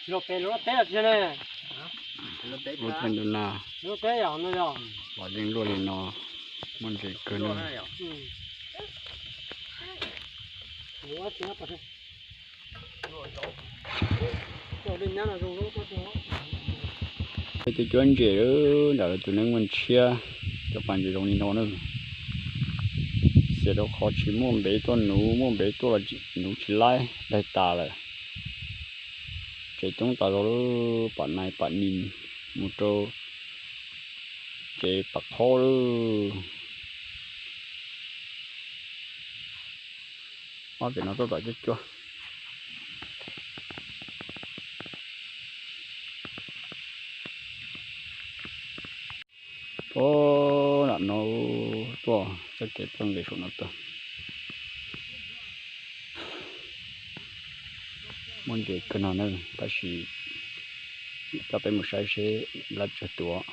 Lub peb lub teb tiag ne. Lub peb ntu na, lub peb yom no yom. Los yeej luaj li no, muaj ntses kawg no. Peb cuab cuab ntses nram lawv tus neeg muaj ntshiab, cov pas ntses zoo li no na. Xiam rau qhov tsis muaj npev tuaj nuv, muaj npev tuaj los nuv tsis laib, daig tas lawm. Tsev coob tas zog lawm, pam nais pam nis mus rau tsev pam qhaub lawm. Ob pem no tuaj tom cuab cuab. Puag nram no tuaj txoj kev tuaj nqis saum no tuaj. Muaj ntses kawg no na, tab sis coj peb mus saib seb lawv tsawg tus.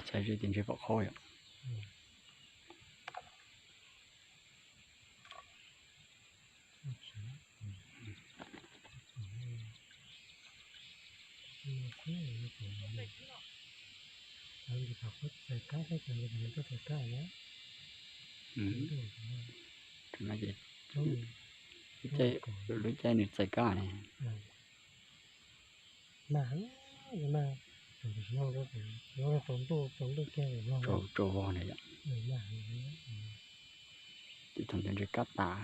Txhais ze tis ntshe pom qhaub yom. Lub caij nws txais kab ne. Tsaus vog ne yom. Ces thaum ntawd ntshe kab tas.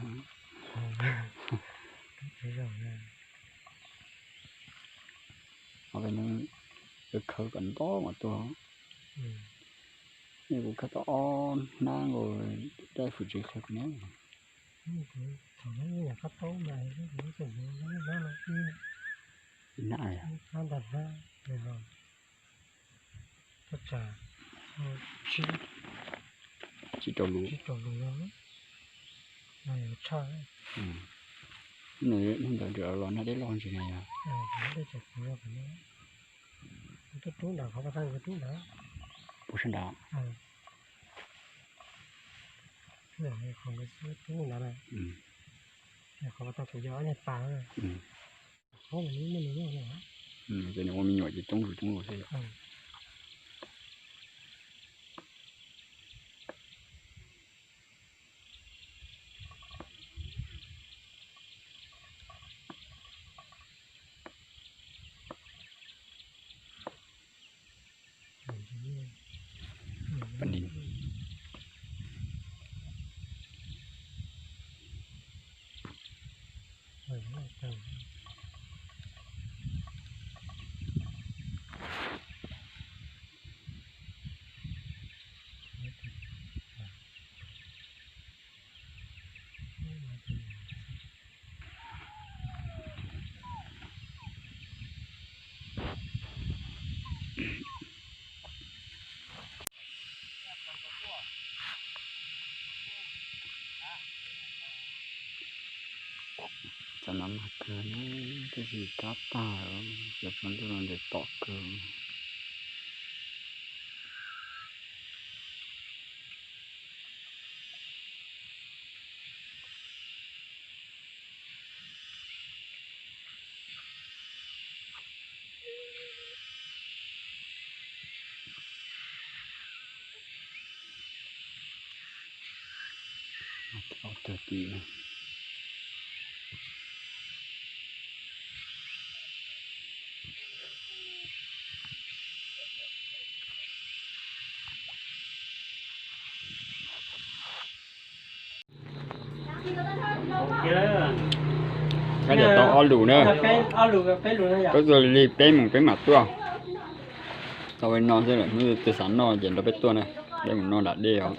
Ho peb nws khawb kom nto mas tuaj. Nej kuv khawb tau ob hnab nkaus, caij fwm tsev qhia kuv ne. Ib hnab, tsib rau lus. Nws ntawd los nag deb loj ntsis na yog. Puas sab nrad? Ces nws ua me nyuam ces coob zus coob zus xwb yom. Cov no mag kawg ne, tab sis kab tag, cov tsaus ntuj no ntes tom kawg. Kab yam tau ob lus na. Peb tug li peb mus peb mam tuaj. Tau li no xwb lawm, hnub twg xav noj ces nrog peb tuaj na. Peb mus noj nram dej os.